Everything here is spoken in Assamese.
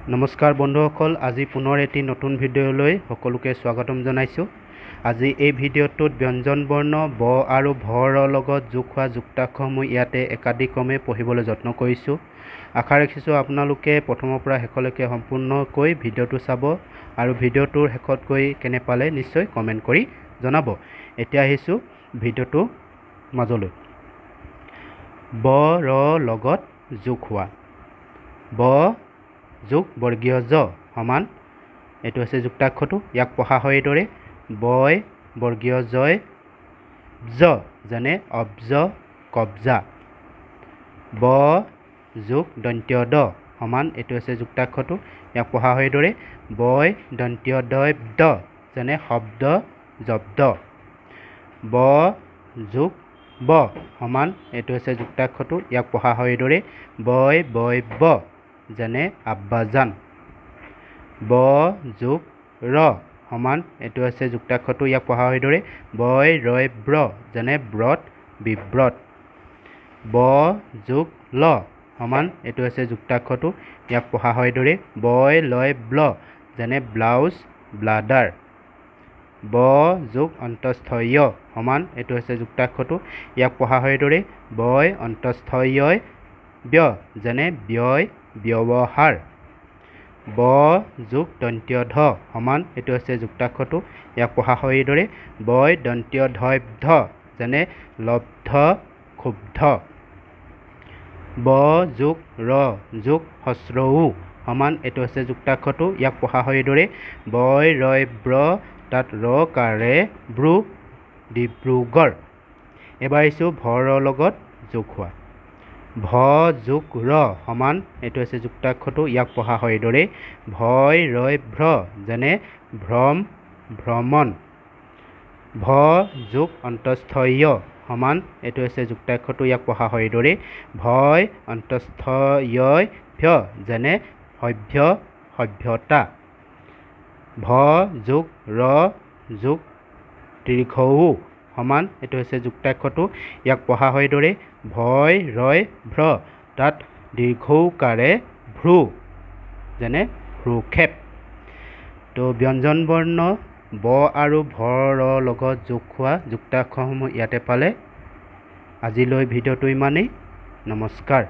নমস্কাৰ বন্ধুসকল, আজি পুনৰ এটি নতুন ভিডিঅ'লৈ সকলোকে স্বাগতম জনাইছোঁ। আজি এই ভিডিঅ'টোত ব্যঞ্জন বৰ্ণ ব আৰু ভ ৰ লগত যোগ হোৱা যুক্তাক্ষৰসমূহ ইয়াতে একাদিক্ৰমে পঢ়িবলৈ যত্ন কৰিছোঁ। আশা ৰাখিছোঁ আপোনালোকে প্ৰথমৰ পৰা শেষলৈকে সম্পূৰ্ণকৈ ভিডিঅ'টো চাব আৰু ভিডিঅ'টোৰ শেষত গৈ কেনে পালে নিশ্চয় কমেণ্ট কৰি জনাব। এতিয়া আহিছোঁ ভিডিঅ'টোৰ মাজলৈ। ব ৰ লগত যোগ হোৱা ব যোগ বৰ্গীয় জ সমান এইটো হৈছে যুক্তাক্ষৰটো, ইয়াক পঢ়া হয় এইদৰে বয় বৰ্গীয় জয় জ, যেনে অব্জ কব্জা। ব যোগ দন্ত্য দ সমান এইটো হৈছে যুক্তাক্ষৰটো, ইয়াক পঢ়া হয় এইদৰে বয় দন্ত্য দয় দ, যেনে শব্দ জব্দ। ব যোগ ব সমান এইটো হৈছে যুক্তাক্ষৰটো, ইয়াক পঢ়া হয় এইদৰে বয় বয় ব, যেনে আব্বাজান। ব যোগ ৰ সমান এইটো হৈছে যুক্তাক্ষৰটো, ইয়াক পঢ়া হয় এইদৰে বয় ৰয় ব্ৰ, যেনে ব্ৰত বিব্ৰত। ব যোগ ল সমান এইটো হৈছে যুক্তাক্ষৰটো, ইয়াক পঢ়া হয় এইদৰে বয় লয় ব্ল, যেনে ব্লাউজ ব্লাডাৰ। ব যোগ অন্তস্থ য় সমান এইটো হৈছে যুক্তাক্ষৰটো, ইয়াক পঢ়া হয় এইদৰে বয় অন্তস্থ য় ব্য, যেনে ব্যয় ব্যৱহাৰ। ব যোগ দন্ত্য ধ সমান এইটো হৈছে যুক্তাক্ষৰটো, ইয়াক পঢ়া হয় এইদৰে বয় দন্ত্য ধয় ধ, যেনে লব্ধ ক্ষুব্ধ। ব যোগ ৰ যোগ হস্ৰ উ সমান এইটো হৈছে যুক্তাক্ষৰটো, ইয়াক পঢ়া হয় এইদৰে বয় ৰয় ব্ৰ, তাত ৰ কাৰে ব্ৰু, ডিব্ৰুগড়। এবাৰ আহিছোঁ ভ ৰ লগত যোগ হোৱা ভ যোগ ৰ সমান এইটো হৈছে যুক্তাক্ষৰটো, ইয়াক পঢ়া হয় এইদৰে ভয় ৰয় ভ্ৰ, যেনে ভ্ৰম ভ্ৰমণ। ভ যোগ অন্তস্থ য় সমান এইটো হৈছে যুক্তাক্ষৰটো, ইয়াক পঢ়া হয় এইদৰে ভয় অন্তস্থ য় ভ্য, যেনে সভ্য সভ্যতা। ভ যোগ ৰ যোগ দীৰ্ঘ উ সমান এইটো হৈছে যুক্তাক্ষৰটো, ইয়াক পঢ়া হয় এইদৰে ভয় ৰয় ভ্ৰ, তাত দীৰ্ঘৌকাৰে ভ্ৰু, যেনে ভ্ৰূক্ষেপ। তো ব্যঞ্জন বৰ্ণ ব আৰু ভ ৰ লগত যোগ হোৱা যুক্তাক্ষৰসমূহ ইয়াতে পালে। আজিলৈ ভিডিঅ'টো ইমানেই। নমস্কাৰ।